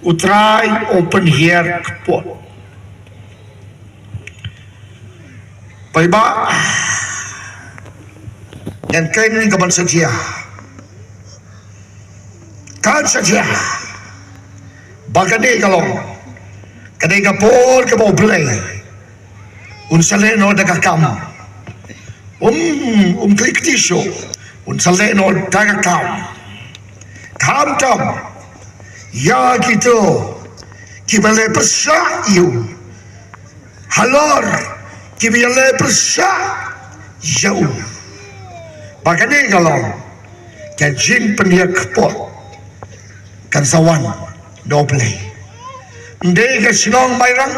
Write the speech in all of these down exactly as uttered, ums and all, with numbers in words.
U Trai u pynhiar kput. Paidbah, ngan kren ka ban sa jia. Kan sa jia ba kane ka long, kane ka por kaba U Blei un sa leh noh da ka kam. Um, um klik tisu, un sa leh noh da ka kam. Khamtam ïa kito kiba leh pyrshah ïa u, halor kiba ïaleh pyrshah ïa u. Ba kane ka long ka jingpynïakpot kan sa wan na U Blei. Ym dei ka shnong Mairang,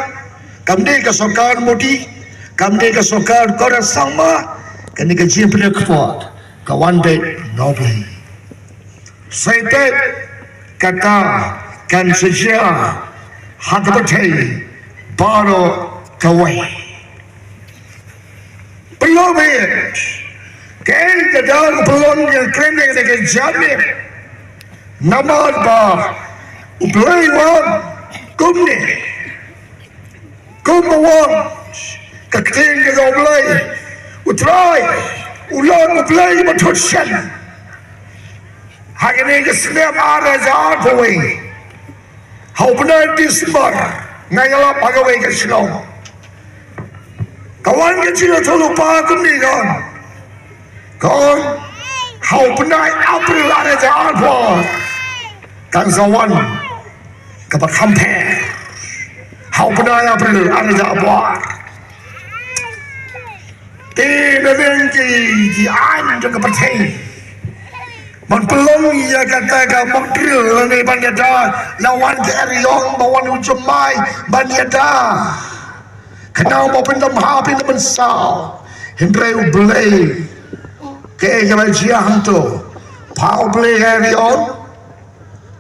kam dei ka sorkar Modi, kam dei ka sorkar Conrad Sangma, kane ka jingpynïakpot ka wan beit na U Blei. Sa ïa kata kan sa jia ha ka pyrthei baroh kawei. Pynlong beit, kaei kata ka pynlong ïa kren ïa ka jingmut. Namar ba U Blei u ong kumne, kumba u ong ka ktien ka jong U Blei. U Trai u long U Blei ba thut shen. Ha kane ka snem ar hajar arphew wei, ha u bnai December, nga ïalap ha kawei ka shnong, ka wan ka jingïathuhlypa kumne, ka ong, ka ong, ha u bnai April ar hajar arphew ar kan sa wan kaba kham pher. Ha u bnai April ar hajar arphew ar. Te na dang ki, ki aiñ jong ka pyrthei ban pynlong ïa kata ka mock drill lane ban ïada, la wan ka eriong, ba wan u jemai ban ïada. Khnang ba phin ym hap, phin ym saw. Hynrei U Blei, kaei kaba jia hangto? Pha U Blei ka eriong.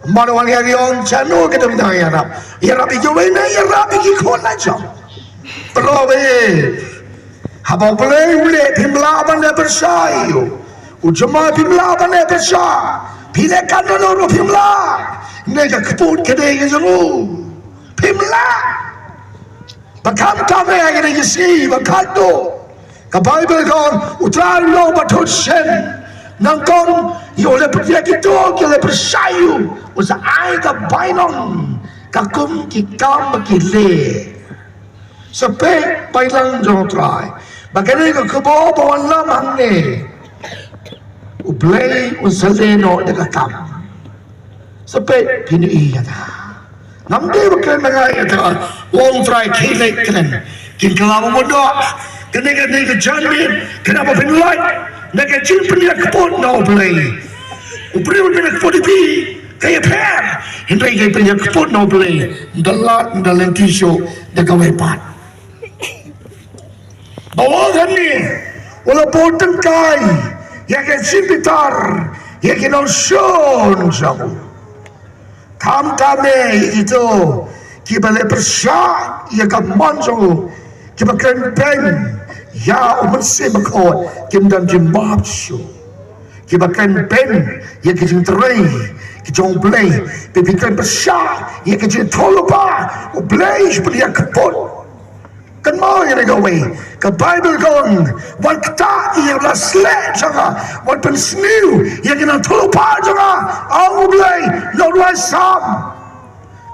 Mano wan ïa riong, shano ka dang dang ïarap. Ïarap ïa kiwei ne ïarap ïa ki khun la jong. Pero eh, haba U Blei u leh, phim lah ban leh pyrshah ïa u. U jemai, phim lah ban leh pyrshah. Phi leh kano kano ruh phim lah. Ne ka kput ka dei ka jong u. Phim lah. Ba kham tam eh, ka dei ka sngi ba khadduh. Ka Baibl ka ong, U Trai u long ba thut shen. Nyngkong ïa u leh pyrshah, kito ki leh pyrshah ïa u, u sa ai ka bainong katkum ki kam ba ki leh. Sa peit balang jong U Trai ba kane ka khubor ba wan lam hangne, U Blei un sa leh noh da ka kam. Sa peit phin ïohi ïa kata. Ngam dei ba kren na ngai ïa kata. U ong Trai khie leit kren. Kin kylla ba mutdur. Kane, kane ka janmiet, kane ba phin lait na ka jingpynïakput na U Blei. U briew u pynïakput ïa phi ka ïapher, hynrei ka jingpynïakput na U Blei, ym da lad, ym da lynti shuh da kawei pat. Ba u ong hangne, u la buh tyngkai ïa ka jingbitar ïa ki nongshun jong u. Khamtam eh ïa kito kiba leh pyrshah ïa ka mon jong u, kiba kren beiñ ïa U Mynsiem Bakhuid, kim don jingmap shuh. Kiba kren beiñ ïa ka jingtrei ka jong U Blei, ba phi kren pyrshah ïa ka jingïathuhlypa, U Blei u pynïakput. Kynmaw ïa kawei, ka Baibl ka ong, wan ktah ïa la sleh jong nga, wan pynsniew ïa ki nongïathuhlypa jong nga, ong U Blei, na u rwai Salm.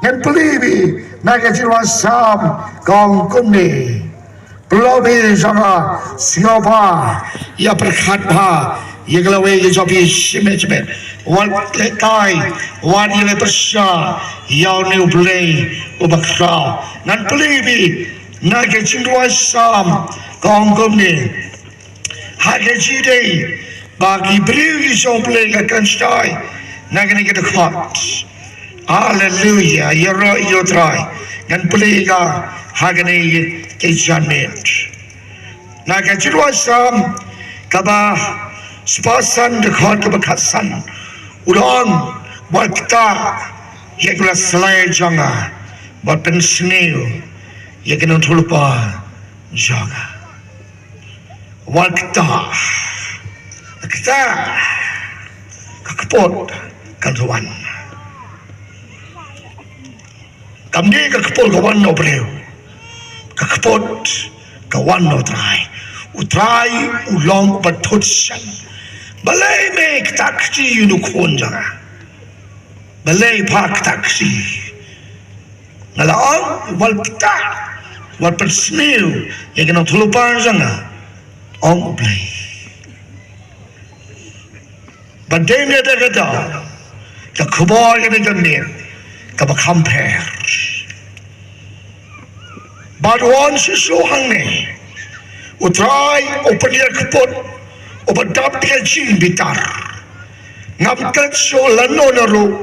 Ngan plie bha na ka jingrwai Salm, ka ong kumne. Pynlong bha jong nga, sngewbha ïa pyrkhat bha ïa ka lawei ka jong phi shimet shimet. Wan lehkai, wan ïaleh pyrshah ïa une U Blei uba khraw. Ngan plie bha na ka jingrwai Salm, ka ong kumne. Ha ka jingdei ba ki briew ki shong Blei ka kren shatai na kane ka dkhot. Haleluya, ïaroh ïa U Trai. Ngan plie ka ha kane ka janmiet. Na ka jingrwai Salm kaba spah san, dkhot kaba khatsan. U ong, wat ktah ïa ki la sleh jong nga, wat pynsniew ïa ki nongïathuhlypa jong nga. Wat ktah. Ktah. Ka kput kan sa wan. Ym dei ka kput ka wan na u briew. Ka kput ka wan na u Trai. U Trai u long uba thut shen. Balei me kata kti ïa u khun jong nga? Balei pha kata kti? Nga la ong wat kta, wat pynsniew ïa ka nongthoh lypa jong nga, ong U Blei. Bad dei na kata ka daw ka khubor kane ka miet kaba kham pher. Bad u ong shisha hangne, U Trai u pynïakput, uba dap ïa ka jingbitar. Ngam klet shuh lano na ruh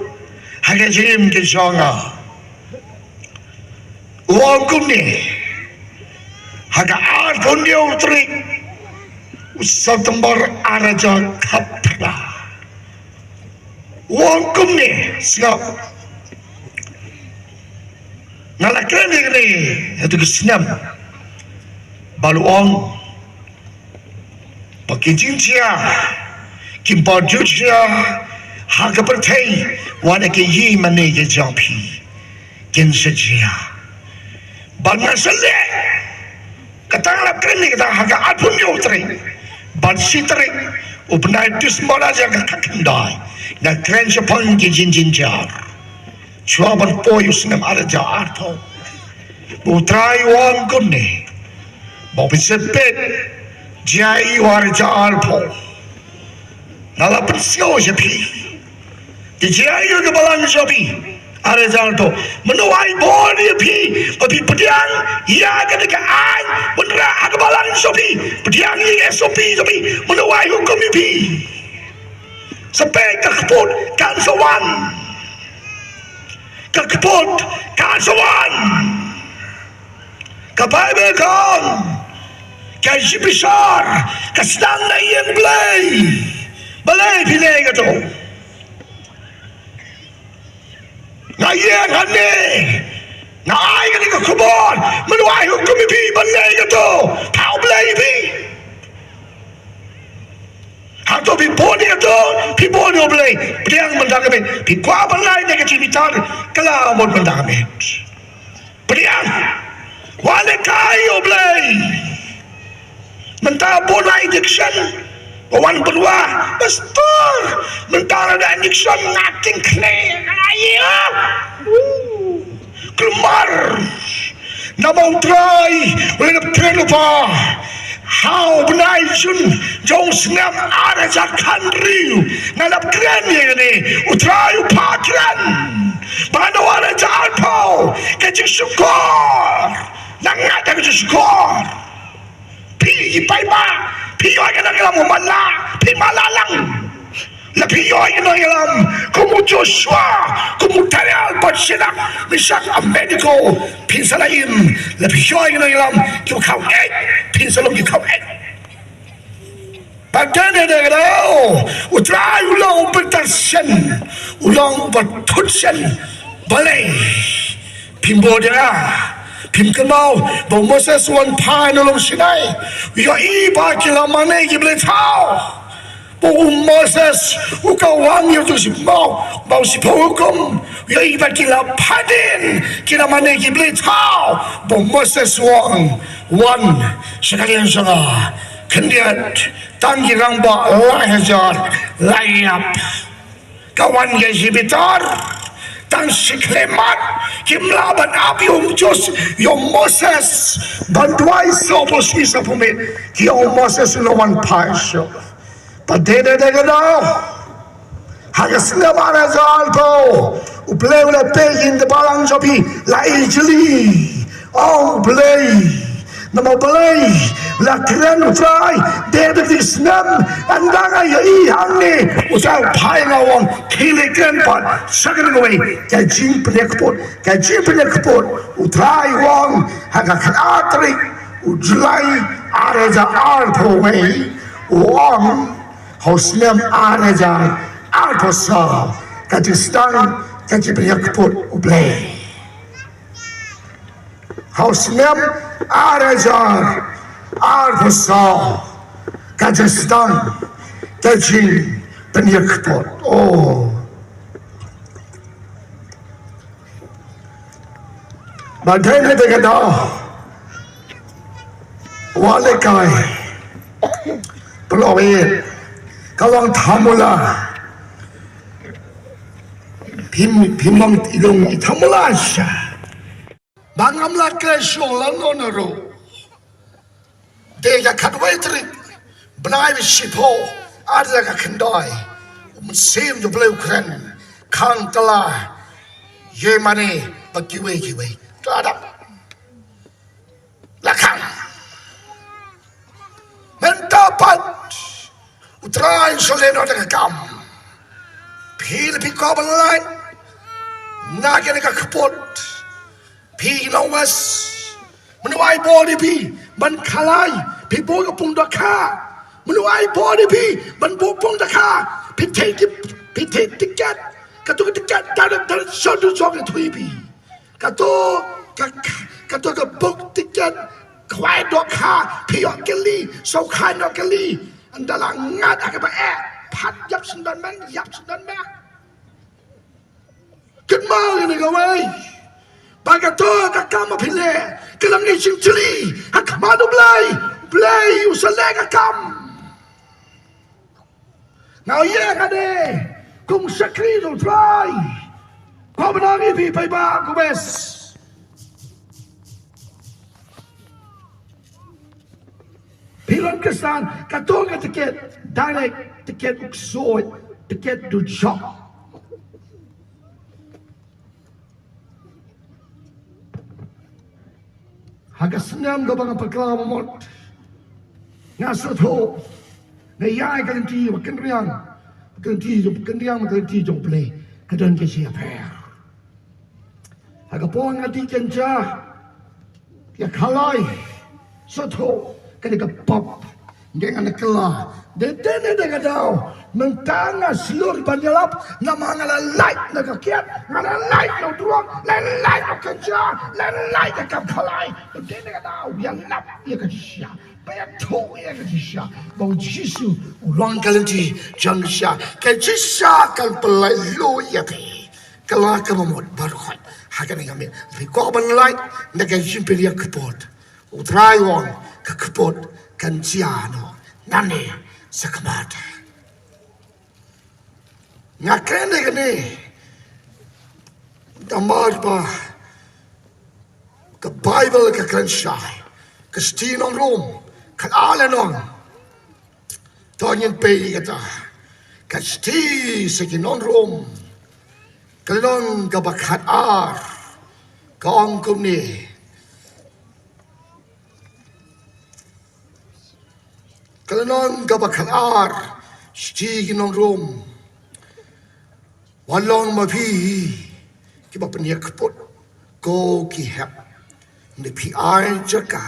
ha ka jingim ka jong nga. U ong kumne, ha ka arphew hynñiew tarik u September ar hajar khatphra. U ong kumne, sngap. Nga la kren ïa kane ha katu ka snem. Bad u ong ba ki jingjia, ki bor jingjia ha ka pyrthei, wat ïa ki ïingmane ki jong phi kin sa jia. Bad nga sa leh, kata nga la kren ïa kata ha ka arphew hynñiew tarik bad shi tarik u bnai Disember ar hajar khatkhyndai. Nga kren shaphang ki jingjynjar shuwa ban poi u snem ar hajar arphew. U Trai u ong kumne, ba u pynsheptieng jia ïa u ar hajar arphew. Nga la pynsngew sha phi. Te jia ïa ka balang jong phi ar hajar arphew. Mano ai bor ïa phi ba phi pdiang ïa kane ka aiñ wanrah ha ka balang jong phi? Pdiang ïa ka S O P jong phi. Mano ai hukum ïa phi? Sa peit, ka kput kan sa wan. Ka kput kan sa wan. Ka Baibl ka ong, ka jingbishar ka sdang na ïing Blei. Balei phi leh kato? Nga ïeng hangne, nga ai kane ka khubor, mano ai hukum ïa phi ban leh kato? Pha U Blei ïa phi. Hato phi bun ïa kato? Phi bun ïa U Blei? Pdiang mynta ka miet. Phi kwah ban lait na ka jingbitar? Kylla mut mynta ka miet. Pdiang. Wat lehkai ïa U Blei. Mynta bun la injection. Ba wan byrwa. Pastor, mynta la da injection, nga kynkhlieh. Ai ïa. Kulmar. Namar U Trai u la dep kren lypa ha u bnai Jun jong u snem ar hajar khathynriew. Nga la dep kren ïa kane, U Trai u phah kren ba ha u ar hajar arphew ka jingshukor. Nga ngeit ha ka jingshukor. Phi ki paidbah, phi ïoh ïa ka nongïalam u man la, phi man la lang. La phi ïoh ïa ka nongïalam kum u Joshua, kum u Daniel bad Shadrach, Meshach, Abednego, phin sa la im. La phi ïoh ïa ka nongïalam, ki khaw eit, phin sa long ki khaw eit. Bad kane ka daw, U Trai u long uba thut shen, u long uba thut shen. Balei? Phim bud ïa nga? Phim kynmaw ba u Moses u wan phai na lum Sinai, u ïohi ba ki la mane ki blei thaw. Ba u Moses u kawang ïa uto u shiphew, ba u shiphew hukum, u ïohi ba ki la phadien, ki la mane ki blei thaw. Ba u Moses u ong, wan sha ka liang jong nga. Khyndiat, tang ki rangbah lai hajar, lai ïap. Ka wan ka jingbitar, tang shi khyllipmat, kim lah ban ap ïa u Jos-, ïa u Moses ban duwai sawphew sngi sawphew miet, ki ong u Moses un ym wan phai shuh. Bad dei, dei, dei ka daw, ha ka snem ar hajar arphew, U Blei u la peit ïa ka balang jong phi, la ijli. Ong U Blei, namar U Blei u la kren, U Trai, dei da ki snem, ynda nga ïohi hangne, U Trai u phah ïa nga, u ong khie leit kren pat sha kane kawei. Ka jingpynïakput, ka jingpynïakput, U Trai u ong ha ka khatar tarik u July ar hajar arphew wei, u ong ha u snem ar hajar arphew saw ka jingsdang ka jingpynïakput U Blei. Ha u snem ar hajar arphew saw ka jingsdang ka jingpynïakput. Oh. Ba dei ne dei ka daw. Wa le kai. Pynlong ïa ka long thamula. Phim phim long i long i thamula sha. Ba ngam la kre shuh la no na ro. Dei ka khatwei tarik bnai ba shiphew ar hajar khyndai. U Mynsiem jong U Blei u kren khang tala ïa mane ba kiwei kiwei. Tla dap la khang. Mynta pat U Trai u sa leh noh da ka kam. Phi la phi kwah ban lait na kane ka kput. Phi nong West. Mano ai bor ïa phi ban khalai? Phi buh ka pung dohkha. Mano ai bor ïa phi ban buh pung dohkha? Phi theh ki, phi theh tiket. Kato ka tiket da da da shon du shon ka thui phi. Kato ka, kato ka buk tiket khwai dohkha. Phi ïoh kylli, shu khwai noh kylli. Ynda la ngat ha kaba eh. Pat ïap sngewdon men, ïap sngewdon men. Kynmaw ïa kane kawei. Ba kato ka kam ba phi leh ka long ka jingthylli ha khmat U Blei. U Blei u sa leh ka kam. Nga ïa kane kum shakri jong U Trai. Ko bnang ïa phi paidbah ka West. Phi long Khristan, kato ka tiket direct, tiket u ksuid, tiket dujok. Ha ka snem kaba nga bakla ba mut, nga sngewthuh, nga ïai ka lynti ba kynriang, ka lynti jong, kynriang ba ka lynti jong U Blei ka don ka jingïapher. Ha ka por nga dih kynja ïa khalai, sngewthuh kane ka pop. Ngi ngan kylla. Dei dei dei ka daw. Mynta nga shlur ban ïalap, namar nga la lait na ka kiad, nga la lait na u drok, la lait na ka kynja, la lait na ka kam khalai. Dei dei ka daw ïalap ïa ka jingshisha. Ba ïathuh ïa ka jingshisha ba U Jisu u long ka lynti jong ka jingshisha. Ka jingshisha kan pynlait luid ïa phi. Kylla kaba mut baroh. Ha kane ka miet phi kwah ban lait na ka jingpynïakpot. U Trai u ong ka kput kan jia noh nangne shakhmat. Nga kren ïa kane namar ba ka Baibl ka kren shai, ka shithi nong Rom khatar lynnong. To ngin peit ïa kata ka shithi sha ki nong Rom, ka lynnong kaba khatar, ka ong kumne. Ka lynnong kaba khatar, shithi ki nong Rom. Wat long ma phi kiba pynïakpot ko ki hep, ne phi ai jaka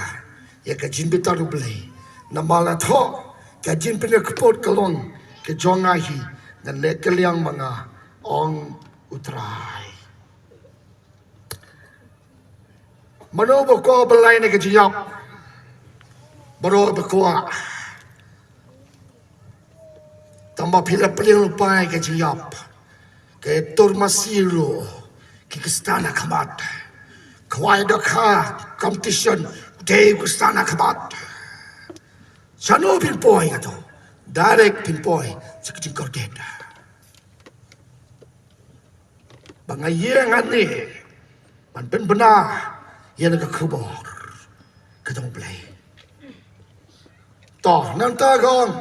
ïa ka jingbitar U Blei. Namar la thoh ka jingpynïakpot ka long ka jong nga hi, ngan leh kylliang ma nga, ong U Trai. Mano ba kwah ban lait na ka jingïap? Baroh ba kwah. Tangba phi la pdiang lypa ïa ka jingïap. Ka tur masi ruh ki Khristan ha khmat. Khwai dohkha, competition, dei Khristan ha khmat. Shano phin poi kato? Direct phin poi sha ka jingkordit. Ba nga ïeng hangne ban pynbna ïa la ka khubor ka jong U Blei. To nangta ka ong,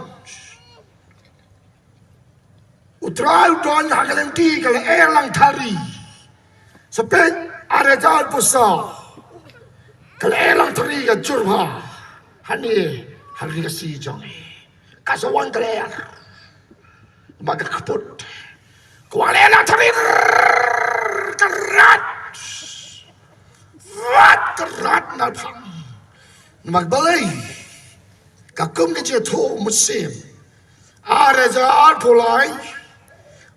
U Trai u don ha ka lynti ka la eh lang thari. Sa peit, ar hajar arphew saw ka la eh lang thari ka jur bha hangne ha ri Khasi jong ngi. Ka sa wan ka lyer. Ba ka kput ka wan lyer na thari, ka rat, rat, ka rat na phang. Namar balei? Ka kum ka jingthoh mynsiem. Ar hajar arphew lai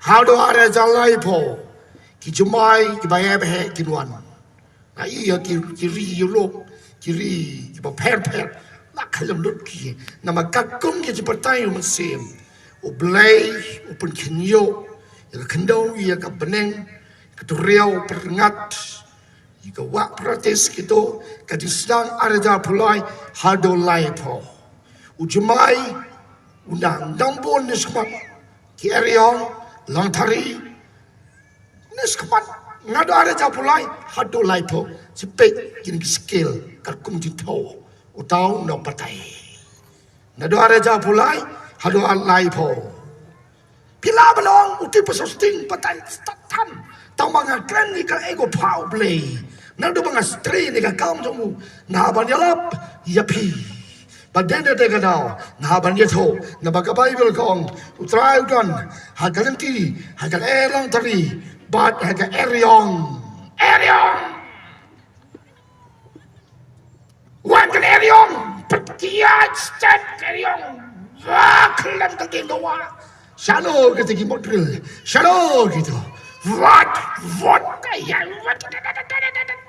haduh ar hajar laiphew, ki jumai kiba heh ba heh kin wan. Nga ïohi ïa ki, ki ri Europe, ki ri kiba pher pher, la khlem lut ki. Namar ka kum ka jingbatai u mynsiem, U Blei u pynkhynñiuh ïa ka khyndew, ïa ka bneng, ka duriaw, pyrngat, Ïa ka wah practice kito ka dei sdang ar hajar arphew lai haduh laiphew. U Jemai u nang dang bun ne shakhmat, ki eriong, langthari, ne shakhmat, naduh ar hajar arphew lai haduh laiphew. Sa peit ïa kine ki skill, katkum jingthaw uta u nongbatai. Naduh ar hajar arphew lai haduh laiphew. Phi lah ban ong u tip pasal sting batai stad than. Tang ba nga kren ïa kaei kaba pha U Blei. Naduh ba nga stad ïa ka kam jong u, nga hap ban ïalap ïa phi. Bad dei na kata ka daw nga hap ban ïathuh, naba ka Baibl ka ong, U Trai u don ha ka lynti, ha ka lyer langthari bad ha ka eriong. Eriong! Wan ka eriong, pat ki ïaid stet ka eriong. Wa khlem ka ding ka wa. Shano kita ki modril. Shano kita. Wat, wat ka ïaid, wat,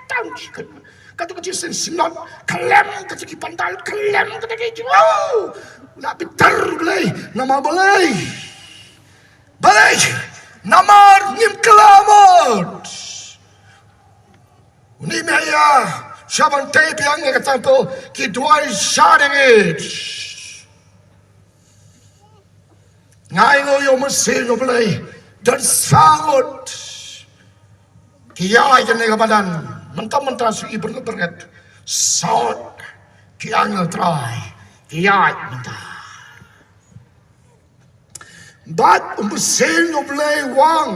tang ki kut. Kata ka jingsen sinot, khlem kata ki pandal, khlem kata ki jingau. La bitar Blei, namar Blei. Blei, namar ngim klamot. Ni me ïa, sha ban tei biang ïa ka templ, ki duwai sha dengit. Nga ainguh ïa u Mynsiem U Blei, don sa ngut ki ïaid ïa kane ka madan, mynta mynta shu i bernget bernget, sa ngut ki angel Trai ki ïaid mynta. Bad u Mynsiem U Blei u ong,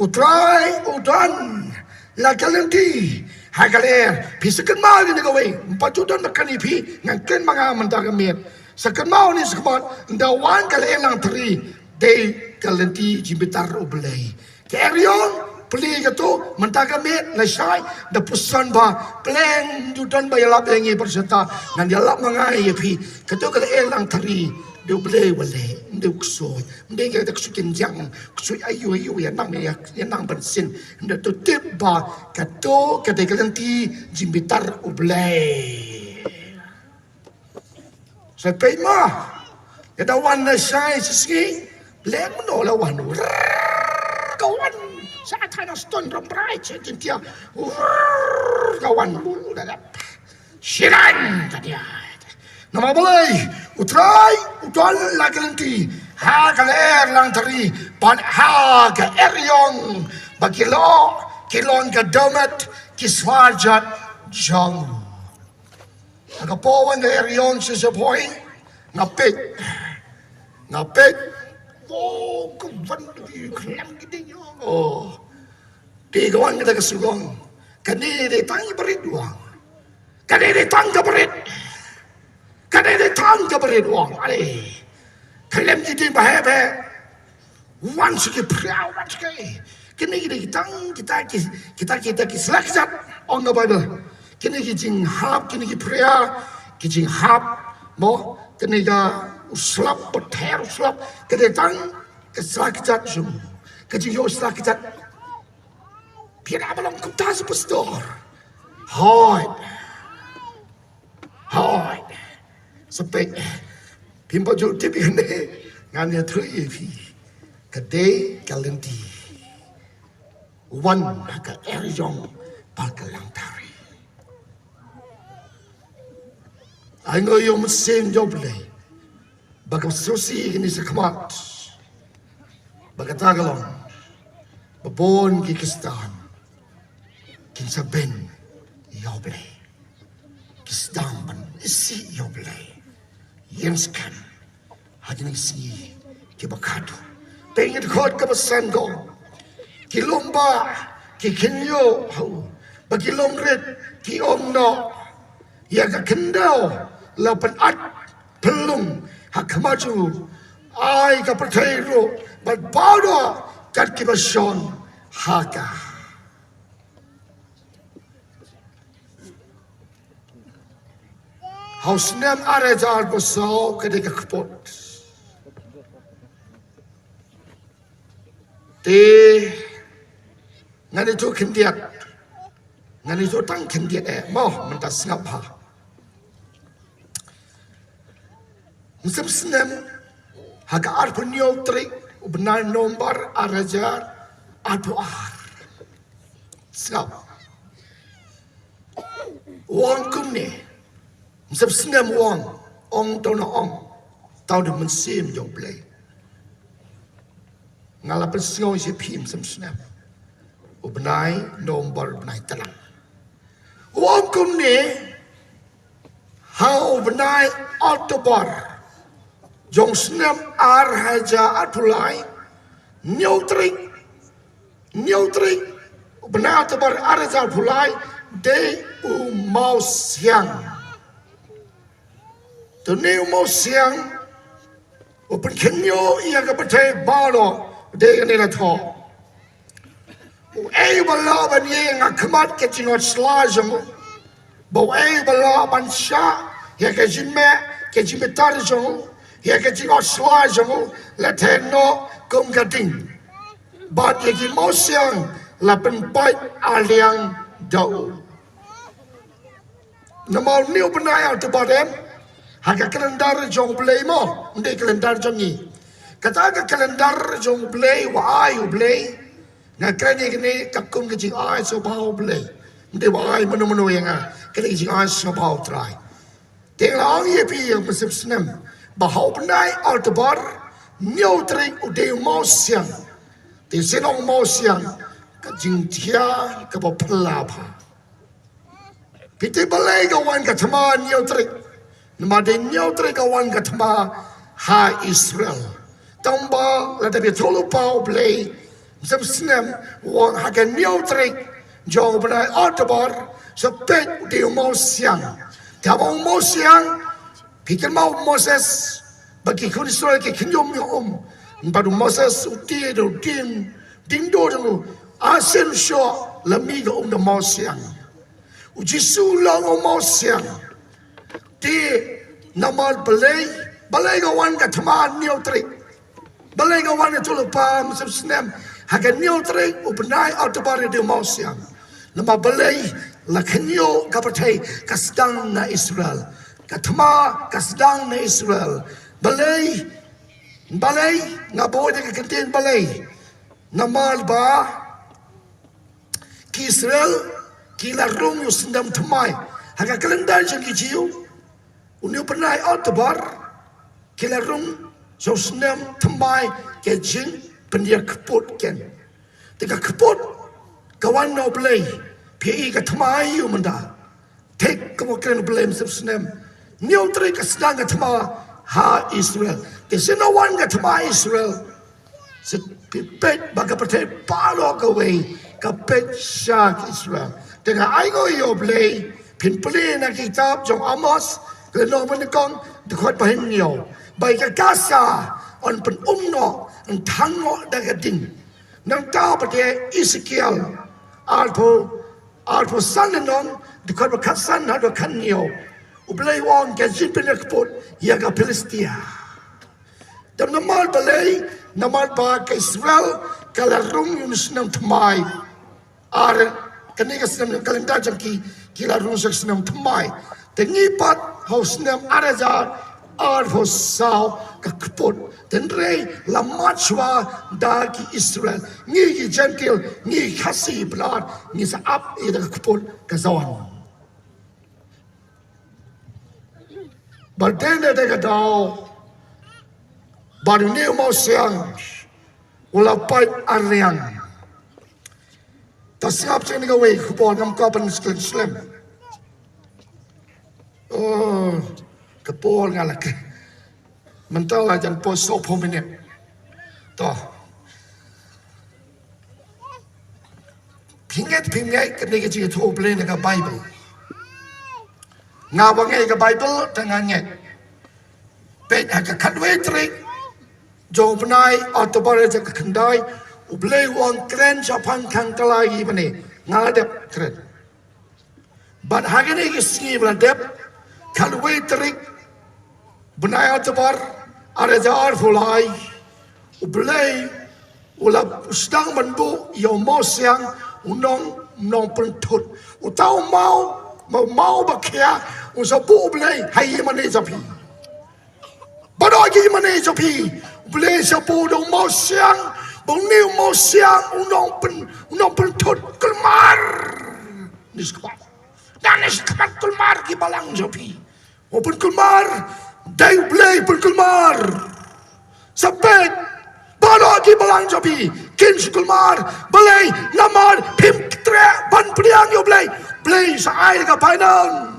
U Trai u don la ka lynti ha ka lyer. Phi sa kynmaw ïa kane kawei, ym pat ju don ba kane phi, ngan kren ma nga mynta ka miet. Sa kynmaw ne sa kynmaw, ynda wan ka lyer langthari, dei ka lynti jingbitar U Blei. Ka eriong, plie kato, mynta ka miet, lashai, da puson ba, pleng, ju don ba ïalap ïa ngi bad shata, ngan ïalap ma nga ïa phi, kato ka lyer langthari, dei U Blei u leh, ym dei u ksuid, ym dei ka ksuid kynjang, ksuid aïu aïu ïa nang ïa, ïa nang ban sin, ym dei to tip ba, kato, ka dei ka lynti, jingbitar U Blei. Sa peit ma. Ïa da wan na shai shisngi. Leng mano la wan. Rrrr, ka wan. Sa thana ston ram brai che jin tia. Rrrr, ka wan bulu da da. Shiran ka dia. Namar balei. U Trai, u don la ka lynti. Ha ka lyer langthari. Bad ha ka eriong. Ba ki long, ki long ka dohmed, ki swarjat jong u. Ha ka por wan ka eriong shisha poi, nga peit. Nga peit. Oh, ka wan dei khlem ki dei. Oh. Dei ka wan kata ka shu ong. Kane dei tang i barit u ong. Kane dei tang ka barit. Kane dei tang ka barit u ong. Ale. Khlem ki dei ba heh ba heh. Wan sha ki phria, wan sha ki. Kine ki dei ki tang, kita ki, kita, kita ki sla kjat, ong ka Baibl. Kine ki jinghap, kine ki phria, ki jinghap, mo, kine ka u slap, bther u slap, ka dei tang, ka sla kjat shu. Ka jingïoh sla kjat. Phi la ba long kumta sha pastor. Hooid. Hooid. Sa peit. Phim pat ju tip ïa kane. Ngan ïathuh ïa phi. Ka dei ka lynti. Wan ha ka eriong bad ka langthari. Ainguh ïa u Mynsiem jong U Blei. Ba ka sngewsih kine sa khmat. Ba kata ka long. Ba bun ki Khristan. Kin sa beiñ ïa U Blei. Ki sdang ban isih ïa U Blei. Ïeng skhem. Ha kine ki sngi kiba khadduh. Te ngi dkhot kaba san ko. Ki lum ba, ki khynñiuh ha u. Ba ki lum rit, ki ong noh. Ïa ka khyndew, la pynat, pynlong, ha khmat jong u. Ai ka pyrthei ruh, bad baroh, kat kiba shong, ha ka. Ha u snem ar hajar arphew saw ka dei ka kput. Te ngan ïathuh khyndiat. Ngan ïathuh tang khyndiat eh. Mo, mynta sngap ha. Mynsiem snem, ha ka arphew hynñiew tarik, u bnai November, ar hajar arphew ar. Sngap. U ong kumne, mynsiem snem u ong, ong to na ong, tau da u Mynsiem jong U Blei. Nga la pynsngew ïa phi mynsiem snem. U bnai November, bnai tlang. U ong kumne, ha u bnai October jong snem ar hajar arphew lai, hynñiew tarik, hynñiew tarik u bnai October ar hajar arphew lai, dei u Mawsiang. Te une u Mawsiang u pynkhynñiuh ïa ka pyrthei baroh, dei kane la thoh. Uei ba lah ban ïeng ha khmat ka jingngeit sla jong u? Ba uei ba lah ban shah ïa ka jingmeh, ka jingbitar jong u, ïa ka jingngeit sla jong u, la theh noh kum ka ding. Bad ïa ki mawsiang la pynpait arliang da u. Namar une u bnai October em, ha ka kalendar jong U Blei mo, ym dei kalendar jong ngi. Kata ka kalendar jong U Blei, wa ai U Blei. Nga kren ïa kane ka kum ka jingai sngewbha U Blei. Ym dei wa ai mano mano ïa nga, kane ka jingai sngewbha U Trai. Te nga la ong ïa phi ïa mynsiem snem, ba ha u bnai October, hynñiew tarik u dei u Mawsiang. Te sien ong Mawsiang, ka jingthiah kaba phylla bha. Phi tip balei ka wan ka thma hynñiew tarik? Namar dei hynñiew tarik ka wan ka thma ha Israel. Tangba lada phi ïathuhlypa U Blei mynsiem snem, u ong ha ka hynñiew tarik jong u bnai October, sa peit u dei u Mawsiang. Te haba u Mawsiang, phi kynmaw u Moses, ba ki khun Israel ki khynñium ïa u um. Bad u Moses u tied da u dieng, dieng dur jong u, arsien shoh la mih ka um da u Mawsiang. U Jisu u long u Mawsiang. Te namar balei, balei ka wan ka thma hynñiew tarik? Balei ka wan, ïathuhlypa mynsiem snem, ha ka hynñiew tarik u bnai October, u dei u Mawsiang? Namar balei? La khynñiuh ka pyrthei, ka sdang na Israel. Ka thma ka sdang na Israel. Balei? Balei? Nga buh ïa ka kyntien balei. Namar ba ki Israel ki la rung ïa u snem thymmai. Ha ka kalendar jong ki Jiw, une u bnai October, ki la rung ïa u snem thymmai, ka jingpynïakput kein. Te ka kput ka wan na U Blei, phi i ka thma aïu mynta? Thik kumba kren U Blei mynsiem snem. Hynñiew tarik ka sdang ka thma ha Israel. Te sien wan ka thma ha Israel. Sa phi peit ba ka pyrthei baroh kawei ka peit sha ki Israel. Te nga ainguh ïa U Blei, phin pule na ka kitab jong Amos, ka lynnong banyngkong, dkhot ba hynñiew. Ba ïa ka Gaza yn pynum noh, yn thang noh da ka ding. Nangta pat ïa Esekiel arphew, arphew san lynnong, dkhot ba khatsan haduh khathynñiew. U Blei u ong ka jingpynïakput ïa ka Philistia. Te namar balei? Namar ba ka Israel ka la rung ïa u snem thymmai. Ar, kane ka snem, kalendar jong ki, ki la rung sha ka snem thymmai. Te ngi pat ha u snem ar hajar arphew saw ka kput. Te hynrei la mad shuwa da ki Israel. Ngi ki Jentil, ngi Khasi Bnat, ngi sa ap ïa ka kput ka sa wan. Bad dei na kata ka daw, bad une u Mawsiang u la pait arliang. Ta sngap shen kawei ka khubor, ngam kwah ban sklen slem. Oh, ka por nga la kren. Mynta la jan por sawphew minit. To. Phi ngeit, phi ngeit kane ka jingïathuh U Blei na ka Baibl? Nga ba ngeit ka Baibl, te nga ngeit. Peit ha ka khatwei tarik jong u bnai October, ha ka khyndai, U Blei u ong kren shaphang khang kylla ïa ki bnai. Nga la dep kren. Bad ha kine ki sngi ba la dep, khatwei tarik bnai October, ar hajar arphew lai, U Blei u la sdang ban buh ïa u Mawsiang, u nong, nongpynthut. Uta u maw, maw, maw ba khia, un sa buh U Blei ha ïingmane jong phi. Baroh ki ïingmane jong phi, U Blei sa buh da u Mawsiang, ba une u Mawsiang u nongpyn, u nongpynthut kulmar. Ni sngewbha. Nane khmat kulmar ki balang jong phi. U pynkulmar, dei U Blei pynkulmar. Sa peit, baroh ki balang jong phi kin shu kulmar. Balei? Namar phim treh ban pdiang ïa U Blei. Blei sa ai ka bainong.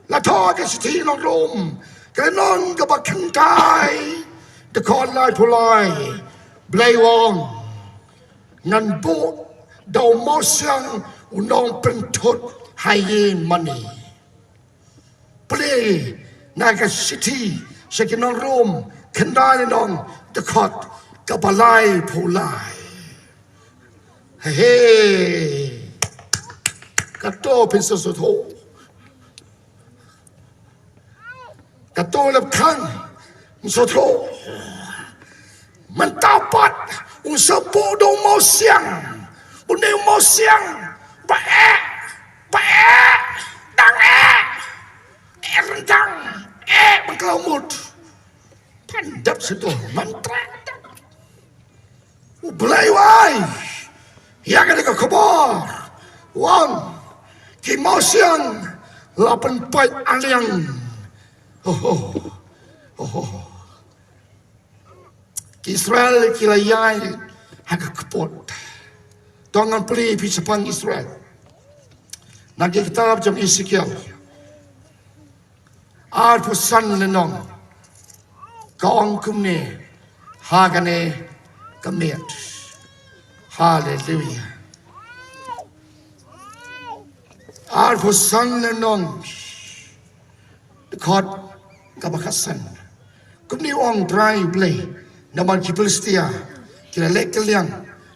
La thoh ka shithi nong Rom, ka lynnong kaba khyndai, dkhot laiphew lai. Blei u ong, ngan buh da u mawsiang u nongpynthut ha ïing mane. Plie na ka shithi sha ki nong Rom, khyndai lynnong, dkhot kaba laiphew lai. He, he. Kato phin sa sngewthuh. Kato lep khang sngewthuh. Mynta pat u sa buh da u mawsiang. Une u mawsiang ba eh, ba eh, dang eh, eh ryndang, eh ban khlaw mut. Phan dep sngewthuh, mynta U Blei u ai ïa kane ka khubor. U ong, ki mawsiang la pynpait aliang. Oh, oh, oh, oh. Ki Israel ki la ïaid ha ka kput. To ngan plie ïa phi shaphang Israel. Na ki kitab jong Ezekiel arphew san lynnong, ka ong kumne ha kane ka miet. Haleluia. Arphew san lynnong, dkhot kaba khatsan. Kumne u ong Trai U Blei, namar ki Philistia ki la leh kylliang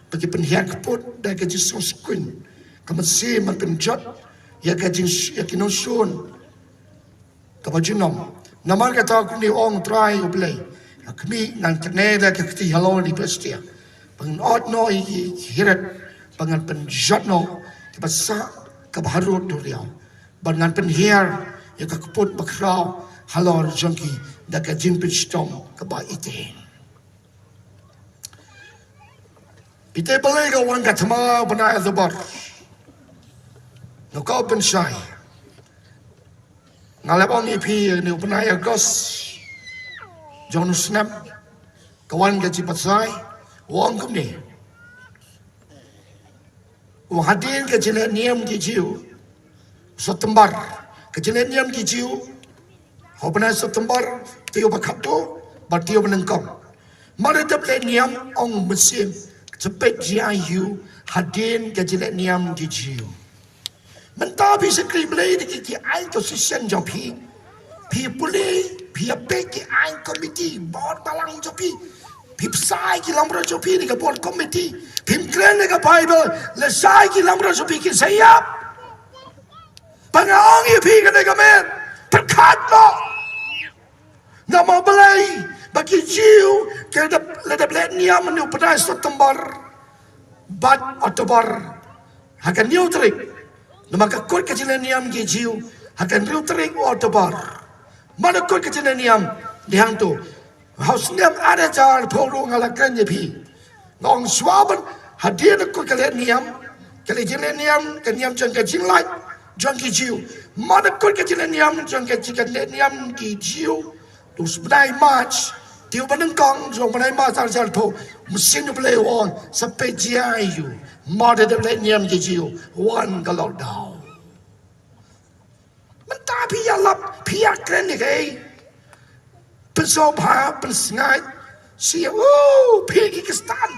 bad ki pynhiar kput da ka jingsngewskuin, ka mynsiem ban pynjot ïa ka jing, ïa ki nongshun kaba junom. Namar kata kumne u ong Trai U Blei, ha khmih, ngan kane da ka kti halor ki Philistia, ba ngan ot noh ïa ki, ki Hirit, ba ngan pynjot noh kiba sah, kaba harud duriaw, ba ngan pynhiar ïa ka kput bakhraw halor jong ki da ka jingpynshitom kaba ithuh. Phi tip balei ka wan ka thma u bnai October? Nga kwah pynshai. Nga la ong ïa phi, une u bnai August jong u snem ka wan ka jingpynsngewsih, u ong kumne. U hadien ka jingleh niam ki Jiw, September, ka jingleh niam ki Jiw ha u bnai September, taïew ba khatduh bad taïew ba nyngkong. Mar ba dep leh niam, ong u mynsiem, sa peit jia ïa u hadien ka jingleh niam ki Jiw. Mynta phi shakri Blei da ki, ki aiñ ka shisien jong phi. Phi pule, phi ïa peit ki aiñ komiti, bor balang jong phi. Phi pynshai ki langbrot jong phi na ka bor komiti. Phim kren na ka Baibl, lashai ki langbrot jong phi kin sa ïap. Ba nga ong ïa phi kane ka miet, pyrkhat noh. Namar balei ba ki Jiw ki la dep, la dep leh niam ha une u bnai September bad October ha ka hynñiew tarik? Namar ka kut ka jingleh niam ki Jiw ha ka hynriew tarik u October. Mar ba kut ka jingleh niam, dei hangto. Ha u snem ar hajar arphew ruh nga la kren ïa phi. Nga ong shuwa ban hadien ka kut ka leh niam, ka leh jingleh niam, ka niam jong ka jinglait jong ki Jiw. Mar ba kut ka jingleh niam jong ka, ka leh niam ki Jiw, u bnai March, taïew ba nyngkong jong u bnai March ar hajar arphew, u mynsiem U Blei u ong, sa peit jia ïa u. Mar ba dep leh niam ki Jiw, wan ka lockdown. Mynta phi ïalap, phi ïakren ïa kaei? Pynsngewbha, pynsngaid. Shi, oh, phi ki Khristan,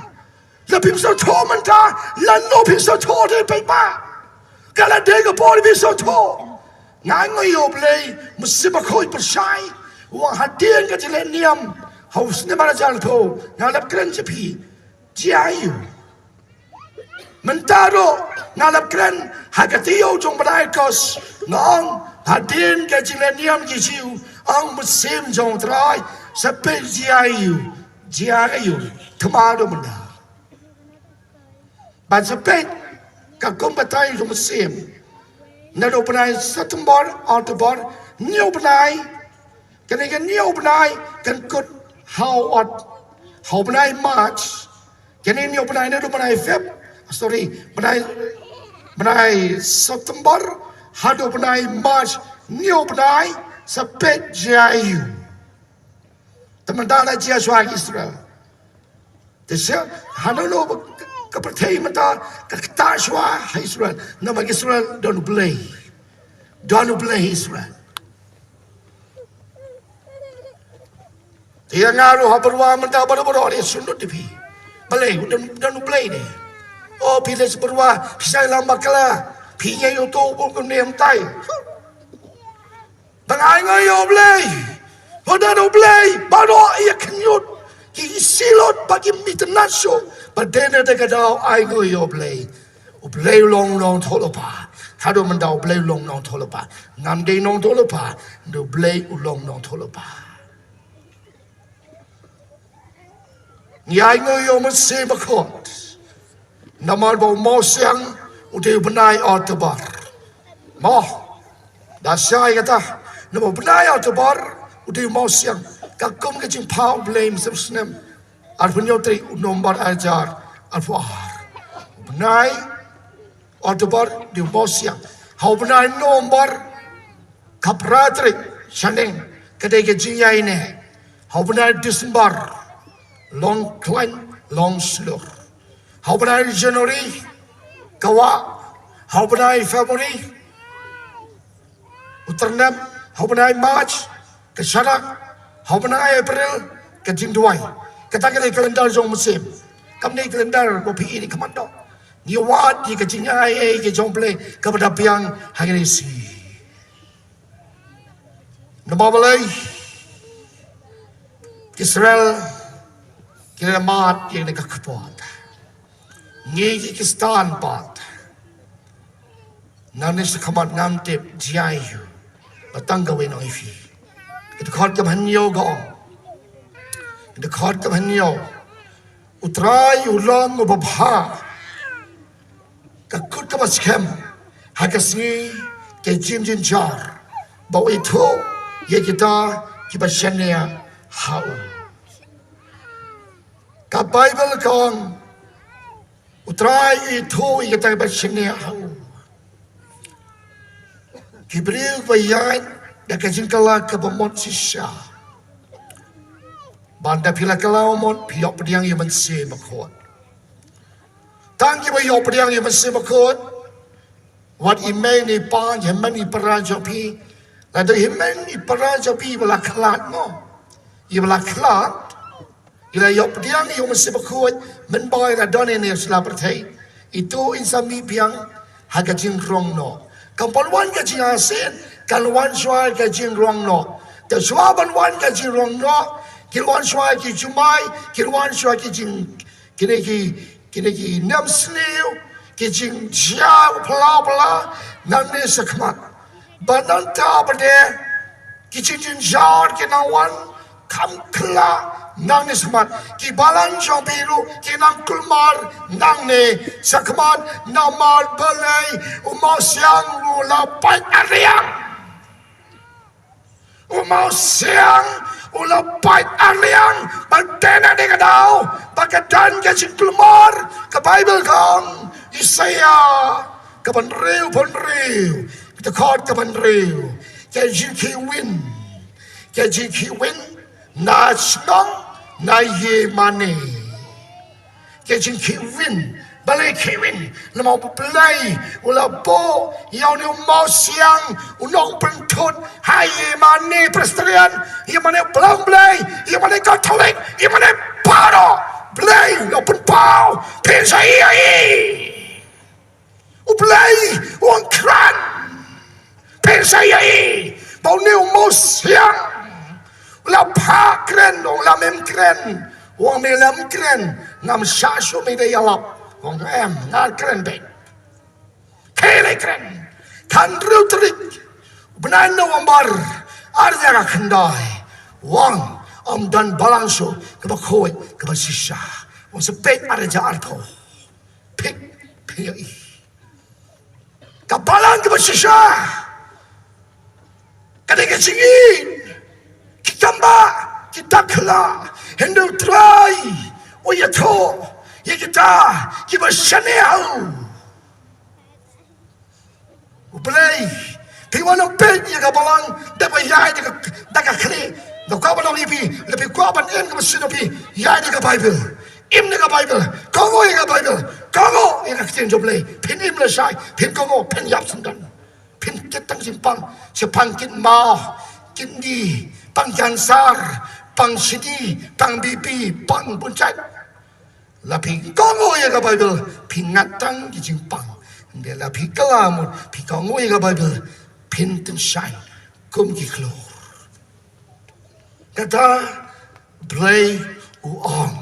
la phim sngewthuh mynta, lano phi sngewthuh te paidbah? Ka la dei ka por phi sngewthuh. Nga ainguh ïa U Blei, u Mynsiem Bakhuid pynshai, u ong hadien ka jingleh niam ha u snem ar hajar arphew, nga la kren sha phi. Jia ïa u. Mynta ruh nga la kren ha ka taïew jong u bnai August, nga ong hadien ka jingleh niam ki Jiw, ong u Mynsiem jong U Trai, sa peit jia ïa u, jia ïa u, thma ruh mynta. Bad sa peit, ka kum batai jong u Mynsiem, naduh u bnai September, October, hynñiew bnai, kane ka hynñiew bnai kan kut ha u ot, ha u bnai March. Kane hynñiew bnai, naduh bnai Feb, sorry, bnai, bnai September, Haduh u bnai March, hynñiew bnai sa peit jia ïa u. Te mynta la jia shuwa ha Israel. Te sha haduh ka pyrthei mynta ka ktah shuwa ha Israel. Namar Israel don U Blei. Don U Blei ha Israel. Te ïa nga ruh ha byrwa mynta baroh baroh ïa sngewthuh ïa phi. Balei, don, don U Blei ne. O phi leit sha byrwa, phi shah ïalam bakla, phi ïa ïoh to u bun kumne kumtai. Ba nga ainguh ïa U Blei. Ba don U Blei, baroh ïa khynñiut, ki silot bad ki mih tynnat shuh, ba dei na kata ka daw ainguh ïa U Blei. U Blei u long u nongthoh lypa. Haduh mynta U Blei u long u nongthoh lypa. Ngam dei nongthoh lypa, hynrei U Blei u long u nongthoh lypa. Ngi ainguh ïa U Mynsiem Bakhuid. Namar ba u Mawsiang u dei u bnai Oktober. Mo. Da shai kata. Namar u bnai Oktober u dei u Mawsiang. Ka kum ka jingphaw U Blei mynsiem snem. Arphew hynñiew tarik u November ar hajar arphew ar. U bnai Oktober dei u Mawsiang. Ha u bnai November ka phra tarik shaneng ka dei ka jingïaineh. Ha u bnai December long khlaiñ long shlur. Ha u bnai January ka wah. Ha u bnai February u tyrnem. Ha u bnai March ka sharak. Ha u bnai April ka jingduwai. Kata ka dei ka calendar jong u Mynsiem. Kam dei ka calendar ba phi i na khmat noh. Ngi wad ïa ka jingaiei ka jong U Blei kaba da biang ha kine shi. Namar balei? Ki Israel ki la mad ïa kane ka kpoh. Ngi ki Khristan pat, nangne shakhmat ngam tip jia ïa u. Ba tang kawei nong ïa phi. Ka dkhot kaba hynñiew ka ong. Ka dkhot kaba hynñiew. U Trai u long uba bha. Ka kut kaba skhem ha ka sngi ka jingjynjar, ba u ithuh ïa kita kiba shaniah ha u. Ka Baibl ka ong, U Trai u ithuh ïa kita kiba shaniah ha u. Ki briew ba ïaid da ka jingkylla kaba mut shisha. Ba ynda phi la kylla mut, phi ïoh pdiang ïa u Mynsiem Bakhuid. Tang kiba ïoh pdiang ïa u Mynsiem Bakhuid. Wat i mei ne i pa, i hynmen i para jong phi. Lada i hynmen i para jong phi iba la khlad mo, iba la khlad, i la ïoh pdiang ïa u Mynsiem Bakhuid, mynba i la don hangne sha la pyrthei, ito in sa mih biang ha ka jingrong noh. Kam pat wan ka jingarsien, kan wan shuwa ka jingrong noh. Te shuwa ban wan ka jingrong noh, ki wan shuwa ki jumai, ki wan shuwa ki jing, kine ki, kine ki nemsniew, ki jingjia pla pla, nangne shakhmat. Ba nangta ba dei ki jingjynjar ki nang wan, kham kylla nangne shakhmat. Ki balang jong phi ruh ki nang kulmar nangne shakhmat, namar balei? U Mawsiang u la pait arliang. U Mawsiang u la pait arliang, ba dei na kata ka daw ba ka don ka jingkulmar. Ka Baibl ka ong, Isaïah kaba hynriew, hynriew, ka dkhot kaba hynriew. Ka jingkhih win, ka jingkhih win na shnong, na ïingmane. Ka jingkhih win, balei khih win? Namar U Blei u la buh ïa une u Mawsiang, u nongpynthut ha ïingmane Presbyterian, ïingmane Balang Blei, ïingmane Katholik, ïingmane baroh. Blei u la pynpaw, pynshai ïa i. U Blei u ong kren. Pynshai ïa i ba une u Mawsiang u la phah kren, u ong lada mem kren, u ong me lem kren, ngam shah shuh me da ïalap. U ong em, nga kren beit. Khie leit kren. Kan hynriew tarik u bnai November, ar hajar khyndai, u ong ym don balang shuh kaba khuid kaba shisha. U ong sa peit ar hajar arphew. Peit, peit ïa i. Ka balang kaba shisha ka dei ka jingïeit, ki tamba, ki dakhla. Hynrei U Trai u ïathuh ïa kita kiba shaniah ha u. U Blei, phi wan ym peit ïa ka balang da ba ïaid da ka, da ka khlieh. Nga kwah ban ong ïa phi, lada phi kwah ban im kaba shisha, phi ïaid da ka Baibl. Im da ka Baibl. Kohnguh ïa ka Baibl. Kohnguh ïa ka ktien jong U Blei. Phin im lashai, phin kohnguh, phin ïap syndon. Phin kit tang jingpang, shaphang kidney, kidney, pang cancer, pang shini, pang B P, pang bun jait. Lada phi kohnguh ïa ka Baibl, phi ngat tang ki jingpang. Hynrei lada phi kylla mut, phi kohnguh ïa ka Baibl, phin tyngshaiñ kum ki khlur. Kata U Blei u ong.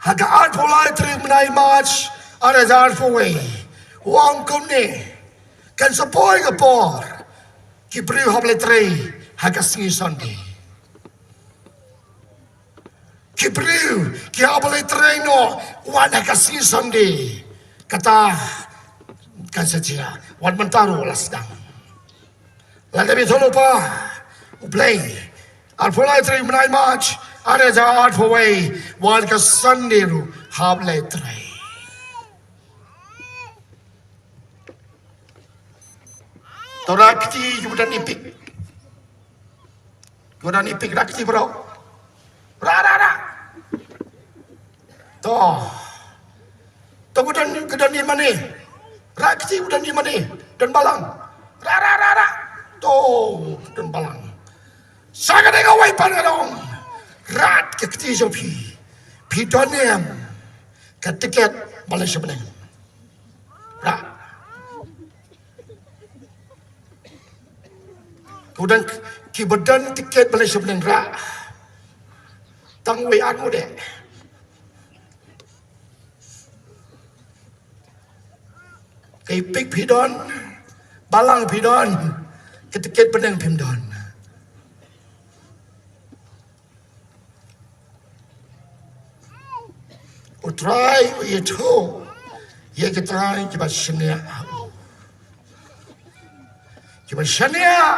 Ha ka arphew lai tarik u bnai March, ar hajar arphew wei. U ong kumne. Kan sa poi ka por, ki briew hap leit trei ha ka sngi Sunday. Ki briew ki hap leit trei noh wat ha ka sngi Sunday. Kata kan sa jia, wat mynta ruh la sdang. Lada phi ïathuhlypa, U Blei, arphew lai tarik u bnai March, ar hajar arphew wei, wat ka Sunday ruh hap leit trei. To rah kti kiba don ïa pik. Kiba don ïa pik, rah kti baroh. Rah, rah, rah. To. To kiba don, kiba don ïa mane. Rah kti kiba don ïa mane. Don balang. Rah, rah, rah, rah. To, don balang. Sa kane kawei pat nga ong. Rah ka kti jong phi. Phi don em ka tiket ba leit sha bneng? Rah. Kiba don, kiba don tiket ba leit sha bneng, rah. Tang wei ar ngut eh. Ka ïa pik phi don, balang phi don, ka tiket bneng phim don. U Trai u ïathuh ïa kita kiba shaniah ha u. Kiba shaniah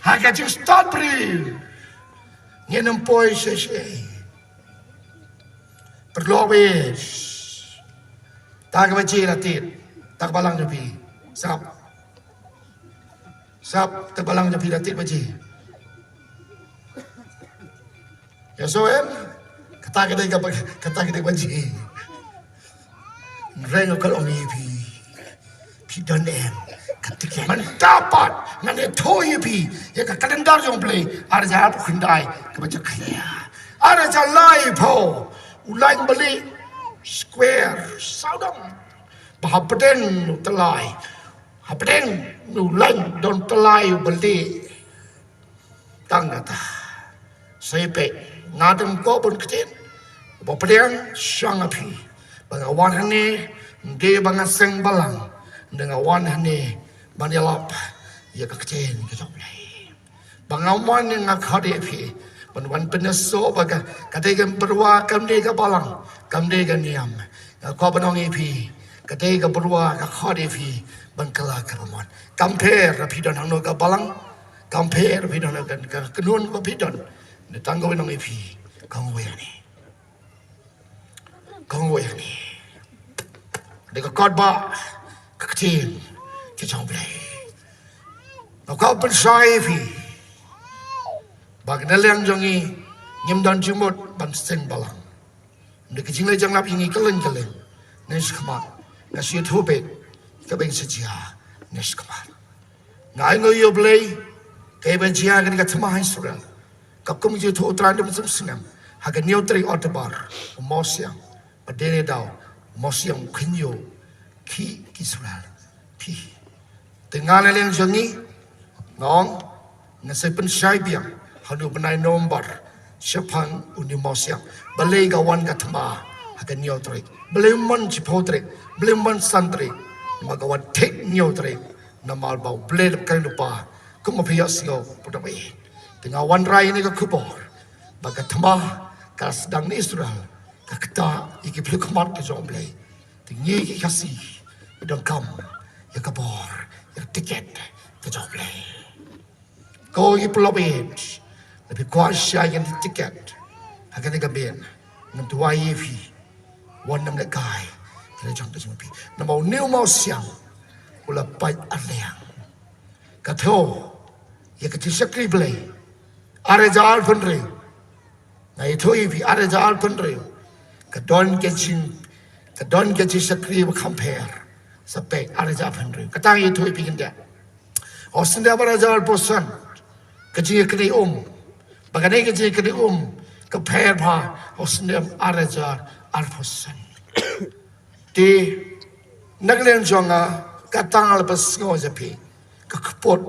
ha ka jingstad briew, ngin ym poi shisha. Paralok baieit, ta ka baje la tied, ta ka balang jong phi. Sap. Sap, ta ka balang jong phi la tied baje. Ïa so em, kata ka dei ka ba-, kata ka dei baje. Hynrei nga kwah ong ïa phi, phi don em ka tiket? Mynta pat ngan ïathuh ïa phi ïa ka kalendar jong U Blei, ar hajar arphew khyndai kaba jakhlia. Ar hajar laiphew, u lain balih square sawdong. Ba hapdeng u tyllai, hapdeng u lain don tyllai u balih. Tang kata. Sa ïa peit, nga dang kwah ban ktien. Ba pdiang shang ha phi ba nga wan hangne, ym dei ba nga seng balang, ym dei, nga wan hangne ban ïalap ïa ka ktien ka jong U Blei. Ba nga wan ne nga khot ïa phi ban wan pynïasoh ba ka, ka dei ka byrwa, kam dei ka balang, kam dei ka niam. Nga kwah ban ong ïa phi, ka dei ka byrwa ka khot ïa phi ban kylla ka bamut. Kam pher ba phi don hangno ka balang, kam pher ba phi don ka, ka kynhun ba phi don. Ne tang ka wan ong ïa phi, kohnguh ïa kane. Kohnguh ïa kane. Dei ka kot ba ka ktien ka jong U Blei. Nga kwah pynshai ïa phi ba ka na liang jong ngi ngim don jingmut ban seng balang. Dei ka jingleh jinglap ïa ngi kylleng kylleng. Ngi sngewkhmat. Nga shu ïathuh beit kaba ngi sa jia. Ngi sngewkhmat. Nga ainguh ïa U Blei, kaei ba jia ha kane ka thma ha Israel. Ka kum ka jingïathuh U Trai ha u Mynsiem Snem ha ka hynñiew tarik October, u Mawsiang. Ba dei ne daw u Mawsiang u khynñiuh ki, ki Israel. Phi. Te nga na liang jong ngi, nga ong, nga sa pynshai biang ha une u bnai November shaphang une u Mawsiang. Balei ka wan ka thma ha ka hynñiew tarik? Balei ym wan shiphew tarik? Balei ym wan san tarik? Namar ka wan thik hynñiew tarik. Namar ba U Blei u la kren lypa, kumba phi ïohsngew, paralok baieit. Te nga wanrah ïa kane ka khubor ba ka thma ka sdang na Israel, ka ktah ïa ki phliew khmat ka jong U Blei. Te ngi ki Khasi ngi donkam ïa ka bor, ïa ka tiket ka jong U Blei. Ko ki paralok baieit, lada phi kwah shai ïa ka tiket ha kane ka miet, ngan duwai ïa phi, wat nym lehkai ïa la jong ka jong phi. Namar une u Mawsiang U la pait arliang. Ka thew ïa ka jingshakri Blei. Ar hajar arphew hynriew. Nga ïathuh ïa phi ar hajar arphew hynriew. Ka don ka jing, ka don ka jingshakri ba kham pher. Sa peit ar hajar arphew hynriew. Kata nga ïathuh ïa phi khyndiat. Haba snem ar hajar arphew san, ka jingïakynduh um. Ba kane ka jingïakynduh um ka pher bha haba snem ar hajar arphew san. Te na ka liang jong nga, kata nga la pynsngew ïa phi, ka kput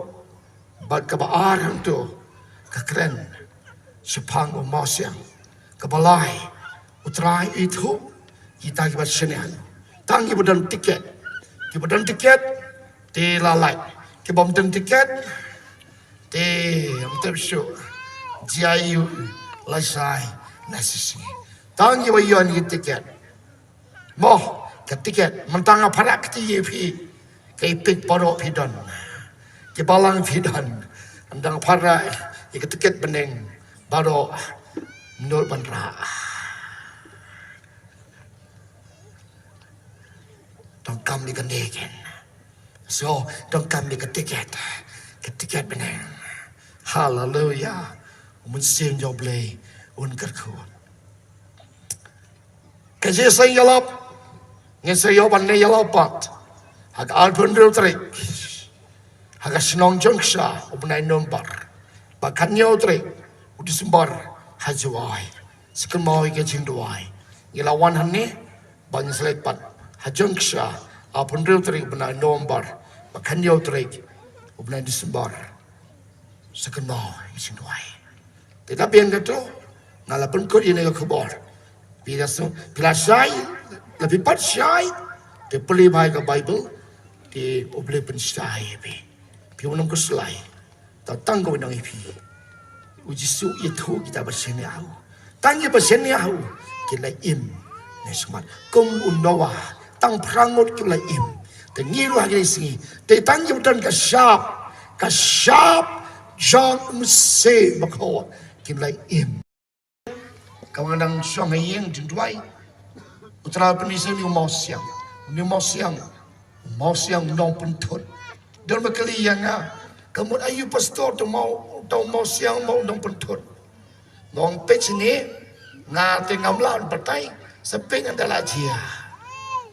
bad kaba ar hangto ka kren shaphang u mawsiang. Kaba lai, U Trai u ithuh kita kiba shaniah. Tang kiba don tiket, kiba don tiket te la lait, kiba ym don tiket te ym tip shuh. Jia ïa u lashai na shisngi. Tang kiba ïoh ïa ki tiket. Mo, ka tiket, mynta nga pyrshah kti ïa phi. Ka ïa peit baroh phi don. Ki balang phi don. Ynda nga pyrshah ïa ka tiket bneng baroh, ym nud ban rah. Donkam ïa kane kein. So, donkam ïa ka tiket. Ka tiket bneng. Haleluya. U Mynsiem jong U Blei un kyrkhu. Ka jingïaseng ïalap, ngin sa ïoh ban leh ïalap pat ha ka arphew hynriew tarik ha ka shnong Jongksha u bnai November, bad khathynñiew tarik u December ha Jowai. Sa kynmaw ïa ka jingduwai. Ngi la wan hangne ba ngin sa leit pat ha Jongksha arphew hynriew tarik u bnai November bad khathynñiew tarik u bnai December. Sa kynmaw ïa ka jingduwai. Te da biang kato, nga la pynkut ïa kane ka khubor. Phi la sngew, phi la shai, la phi pat shai, te pule bha ïa ka Baibl, te U Blei pynshai ïa phi. Phi un ym khuslai. Tang tang kawei nong ïa phi. U Jisu u ïathuh kita ba shaniah ha u. Tang kiba shaniah ha u kin la im ne shakhmat. Kum u Noah, tang phra ngut kiba la im. Te ngi ruh ha kine ki sngi, te tang kiba don ka shap, ka shap jong U Mynsiem Bakhuid kin la im. Kaba nga dang shong ha ïing jingduwai, U Trai u pyni sha une u mawsiang, une u mawsiang, u mawsiang u nongpynthut. Don ba kylli ïa nga, ka mut aïu pastor, uto u maw, uto u mawsiang u maw u nongpynthut. Nga ong peit shane, nga te ngam lah ban batai, sa peit ngan da la jia.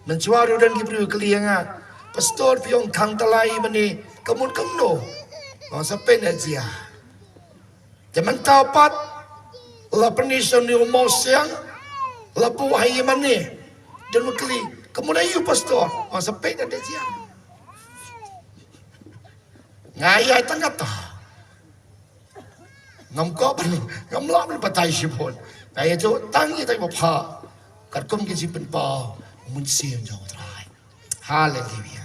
Mynshuwa ruh don ki briew kylli ïa nga, pastor, phi ong khang talai mane, ka mut kumno? Nga ong sa peit ngan jia. Te mynta pat la pyni sha une u mawsiang, la buh ha ïing mane. Don ba kylli, ka mut aïu pastor? Nga ong sa peit ngan da jia. Nga ïai tang kata. Ngam kwah ban, ngam lah ban batai shibun. Nga ïathuh tang ïa kita kiba pha. Katkum ki jingpynpaw Mynsiem jong U Trai. Haleluya.